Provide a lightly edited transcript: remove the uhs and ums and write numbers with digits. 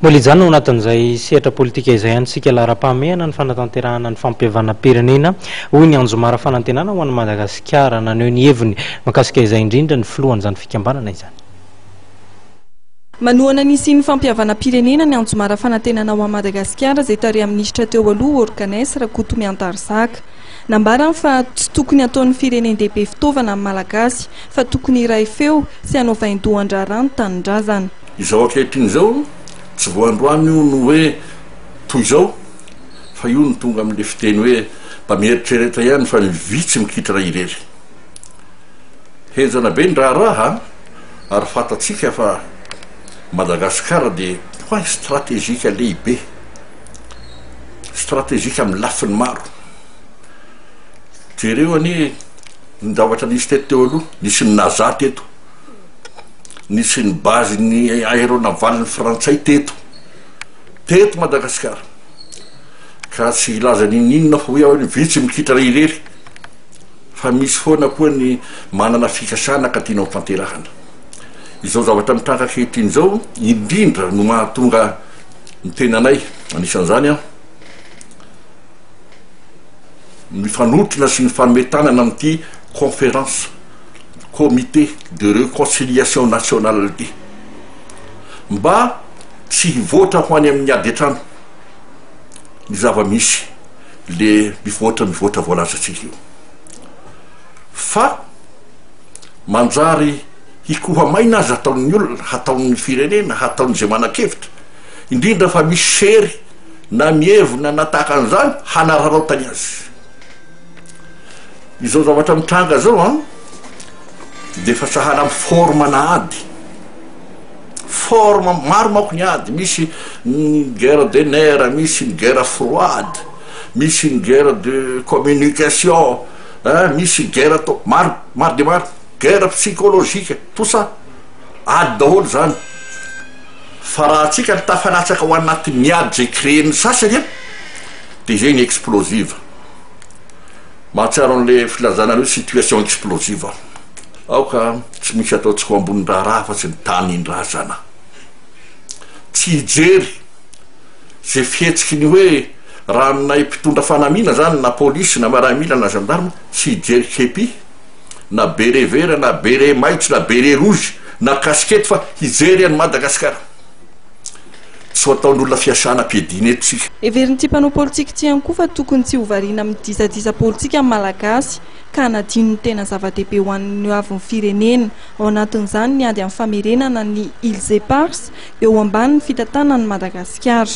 Mbola hijanona ao anatin'izay sehatra politika izay ihany isika laharam-pahamehana ny fanatanterahana ny fampihavanam-pirenena, hoy ny Anjomara Fanantenana ho an'i Madagasikara. Naneho ny heviny mahakasika izay indrindra ny filohan'izany fikambanana izany. Manohana ny hisian'ny fampihavanam-pirenena ny Anjomara Fanantenana ho an'i Madagasikara izay tarihan'ny minisitra teo aloha Organès Rakotomiantarizaka. Nambarany fa tsy tokony hataon'ny firenen-dehibe fitaovana ny Malagasy fa tokony hiray feo sy hanao vaindohan-draharaha ny tanindrazana. Izao ankehitriny izao, tsy vao androany io no hoe toy izao fa io no tonga amin'ilay fiteny hoe mba mieritrereta ihany fa ny vy tsy mikitrana irery. Henjana be ny raharaha ary fantatsika fa Madagasikara dia point stratégique lehibe, stratégique amin'ny lafiny maro. Jereo anie ny zavatra nisy teto teo aloha, nisy ny Naza teto. Nisy ny base ny aéronaval ny frantsay teto teto Madagasikara ka tsy hilaza n'inon'inona fa hoy aho hoe vitsy mikitrana irery fa misy foana koa ny manana fikasana ka tiana ho tanterahana. Izao zavatra mitranga ankehitriny izao indrindra no mahatonga ny tenanay, anisan'izany aho, mifanotrona sy mifanome tanana amin'ity conférence Comité de reconciliation nationale ity mba tsy hivoatra ho any amin'ny ady an-trano ny zava-misy le mivoatra mivoatra voalazantsika io fa manjary hikoha maina aza ataon'ny olona, hataon'ny firenena, hataon'izay manan-kevitra, indrindra fa misy sery na mievina na tahaka an'izany hanararaotany azy. Izao zavatra mitranga zao an, dia efa sahala amin'ny forme na ady, forme maro manko ny ady, misy ny guerre de nerf, misy ny guerre froide, misy ny guerre de communication ein, misy guerre atao maro maro dia maro, guerre psychologique, tout ça, ady daholo zany, fa raha antsika no tafalatsaka ao anatin'ny ady zay créer-n'ny sasany an, dia izay ny explosive. Mahatsiaro an'le filazana hoe situation explosive aho. Aoka tsy misy ataontsika ho ambonin'ny raharaha afa-tsy ny tanindrazana. Tsy hijery ze fihetsiky ny hoe ranonay mpitondra fanamiana zany na polisy na miaramila na gendarme, tsy hijery kepi na beret vert na beret maitso na beret rouge na casquette fa hijery an'i Madagasikara. Tsy ho ataon'olona fiasana am-piadiana eto isika. Heverin'ity mpanao politika ity ihany koa fa tokony tsy ho variana amin'ny disadisa politika ny Malagasy ka hanadino ny tena zava-dehibe ho an'ny hoavin'ny firenena. Ao anatin'izany ny ady amin'ny famerenana ny Îles Éparses eo ambanin'ny fitantanan'i Madagasikara.